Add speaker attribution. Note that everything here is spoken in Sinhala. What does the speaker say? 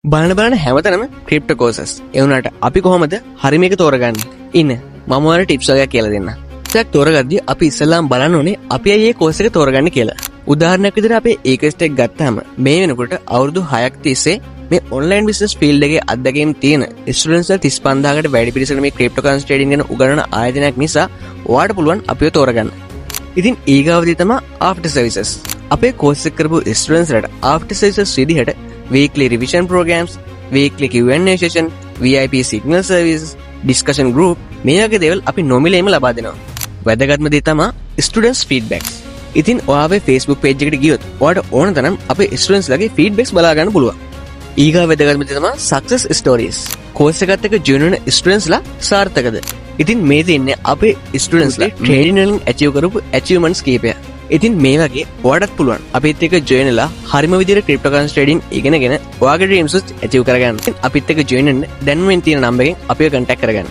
Speaker 1: බලන බලන හැමතැනම ක්‍රිප්ටෝ කෝසස්. ඒ වුණාට අපි කොහොමද හරිම එක තෝරගන්නේ? ඉන්න, මම ඔයාලට ටිප්ස් වගයක් කියලා දෙන්නම්. එකක් තෝරගද්දි අපි ඉස්සෙල්ලාම බලන්න ඕනේ අපි ඇයි ඒ කෝස් එක තෝරගන්නේ කියලා. උදාහරණයක් විදිහට අපේ ඒකස්ට් එක ගත්තාම මේ වෙනකොට අවුරුදු 6ක් තිස්සේ මේ ඔන්ලයින් බිස්නස් ෆීල්ඩ් එකේ අත්දැකීම් තියෙන ස්ටුඩන්ට්ස්ලා 35,000කට වැඩි පිරිසකට මේ ක්‍රිප්ටෝ කරන්සි ට්‍රේඩින් ගැන උගන්වන ආයතනයක් නිසා ඔයාට පුළුවන් අපිව තෝරගන්න. ඉතින් ඊගාවදී තමයි ආෆ්ටර් සර්විසස්. අපේ කෝස් එක කරපු ස්ටුඩන්ට්ස්ලාට ආෆ්ටර් සර්විසස් විදිහට weekly revision programs, weekly Q&A session, VIP signal service, discussion group මේ වගේ දේවල් අපි නොමිලේම ලබා දෙනවා. වැදගත්ම දේ තමයි ස්ටුඩන්ට්ස් ෆීඩ්බැක්ස්. ඉතින් ඔයාගේ Facebook page එකට ගියොත් ඔයාට ඕන තරම් අපේ ස්ටුඩන්ට්ස් ලගේ ෆීඩ්බැක්ස් බලා ගන්න පුළුවන්. ඊගා වැදගත්ම දේ තමයි සක්සස් ස්ටෝරීස්. කෝස් එකත් එක්ක ජොයින් වෙන ස්ටුඩන්ට්ස්ලා සාර්ථකද? ඉතින් මේ තියන්නේ අපේ ස්ටුඩන්ට්ස්ලා ට්‍රේඩින් වලින් ඇචීව් කරපු ඇචීව්මන්ට්ස් කීපය. ඉතින් මේ වගේ ඔයාටත් පුළුවන් අපිත් එක්ක ජොයින් වෙලා හරිම විදිහට ක්‍රිප්ටෝ කරන්සි ට්‍රේඩින් ඉගෙනගෙන ඔයාගේ ඩ්‍රීම්ස් ඇචීව් කරගන්න. ඉතින් අපිත් එක්ක ජොයින් වෙන්න දැන් මෙන්න තියෙන නම්බර් එකෙන් අපිව කන්ටැක්ට් කරගන්න.